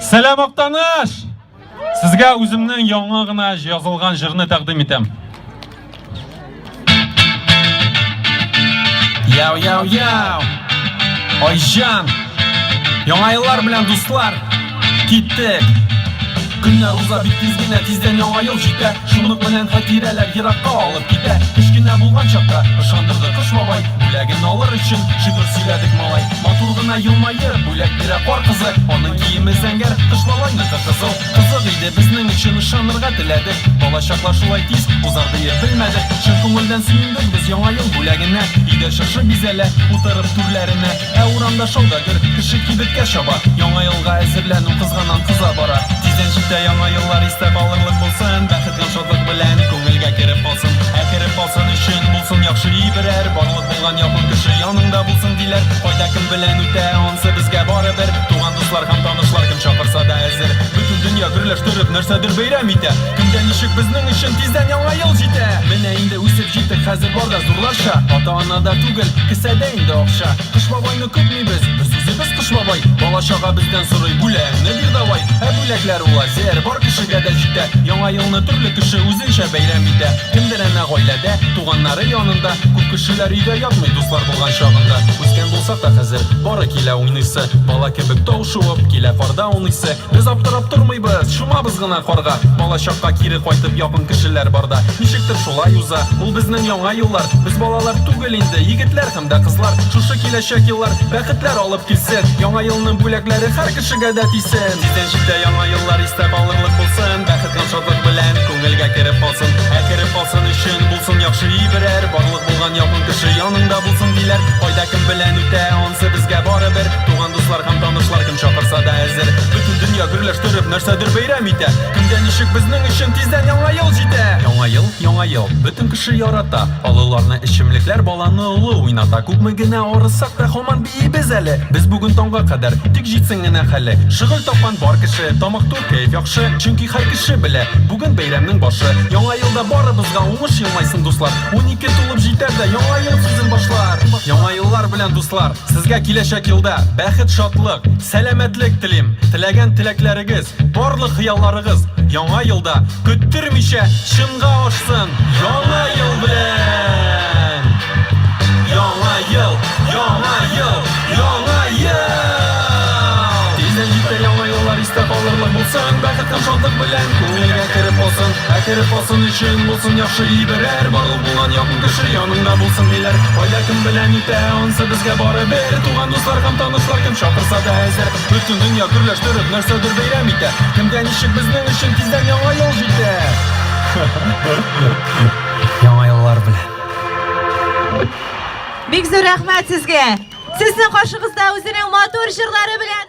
Сәлам, Актаныш! Сезгә үземнең яңа гына язылган җырны тәкъдим итәм. Яу, яу, яу! Айҗан! Яңа еллар белән, дуслар! Киттек! Көннәр уза бик тиз генә, тиздән яңа ел җитә. Шунлык белән хатирәләр еракка алып китә. Кечкенә булган чакта ышандырды Кыш бабай, бүләген алыр өчен шигырь сөйләдек малай. Матур гына елмаеп, бүләк бирә Кар кызы. Аның киеме зәңгәр, Кыш бабайныкы кызыл. Кызык иде безнең өчен, ышанырга теләдек. Балачаклар шулай тиз узар диеп белмәдек. Чын күңелдән сөендек без Яңа ел бүләгенә. Өйдә чыршы бизәлә, утырып түрләренә. Ә урамда шау да гөр, кеше кибеткә чаба. Яңа елга әзерләнү кызганнан кыза бара. Тиздән җитә яңа еллар, истә калырлык булсын. Бәхет һәм шатлык белән күңелгә кереп калсын. Ә кереп калсын өчен булсын яхшы берәр. Барлык булган якын кеше яныңда булсын диләр. Кайда кем белән үтә, ансы безгә барыбер. Туган дуслар һәм танышлар кем чакырса да әзер. Бөтен дөнья гөрләштереп нәрсәдер бәйрәм итә. Кемгә ничек, безнең өчен тиздән яңа ел җитә. Менә инде үсеп җиттек, хәзер бар да зурларча. Ата-анада түгел, кесәдә инде акча. Кыш бабайны көтмибез, без үзебез Кыш бабай. Бала-чага бездән сорый, бүләгеңне бир давай. Ә бүләкләр ул әзер, бар кешегә дә җитә. Яңа елны төрле кеше үзенчә бәйрәм итә. Кемдер әнә гаиләдә, туганнары янында. Күп кешеләр өйдә ятмый, дуслар булган чагында. Үскән булсак та хәзер, бары килә уйныйсы. Бала кебек тау шуып, килә карда ауныйсы. Без аптырап тормыйбыз, чумабыз гына карга. Балачакка кире кайтып якын кешеләр барда. Ничектер шулай уза ул безнең яңа еллар. Без балалар түгел инде, егетләр һәм дә кызлар. Шушы киләчәк еллар бәхетләр алып килсен. Яңа елның бүләкләре һәр кешегә дә тисен. Тиздән җитә яңа еллар, истә калырлык булсын. Бәхет һәм шатлык белән күңелгә кереп калсын. Ә кереп калсын өчен булсын яхшы берәр. Барлык булган якын кеше яныңда булсын диләр. Кайда кем белән үтә, ансы безгә барыбер. Туган дуслар һәм танышлар кем чакырса да әзер. Бөтен дөнья гөрләштереп нәрсәдер бәйрәм итә. Кемгә ничек, безнең өчен тиздән яңа ел җитә. Яңа ел, яңа ел, бөтен кеше ярата. Олыларны эчемлекләр, баланы олы уйната. Күпме генә арысак та һаман биибез әле. Без бүген таңга кадәр, тик җитсен генә хәле. Шөгыль тапкан бар кеше, тамак тук, кәеф яхшы. Чөнки һәр кеше белә, бүген бәйрәмнең башы. Яңа елда барыбызга уңыш елмайсын, дуслар. 12 тулып җитәр дә яңа ел сүзен башлар. Яңа еллар белән, дуслар! Сезгә киләчәк елда бәхет, шатлык, сәламәтлек телим. Теләгән теләкләрегез, барлык хыялларыгыз яңа елда көттермичә чынга ашсын! Яңа ел белән! Яңа ел! Яңа ел! Яңа ел! Тиздән җитәр яңа еллар, истә калырлык булсын, бәхет һәм шатлык белән күңелгә кереп калсын. Ә кереп калсын өчен булсын яхшы берәр, барлык булган якын кеше яныңда булсын диләр. Кайда кем белән үтә, ансы безгә барыбер. Туган дуслар һәм танышлар кем чакырса да әзер. Бөтен дөнья гөрләштереп нәрсәдер бәйрәм итә. Кемгә ничек, безнең өчен тиздән яңа ел җитә. Яңа еллар белән. Бик зур рәхмәт сезгә. Сезнең каршыгызда үзенең матур җырлары белән.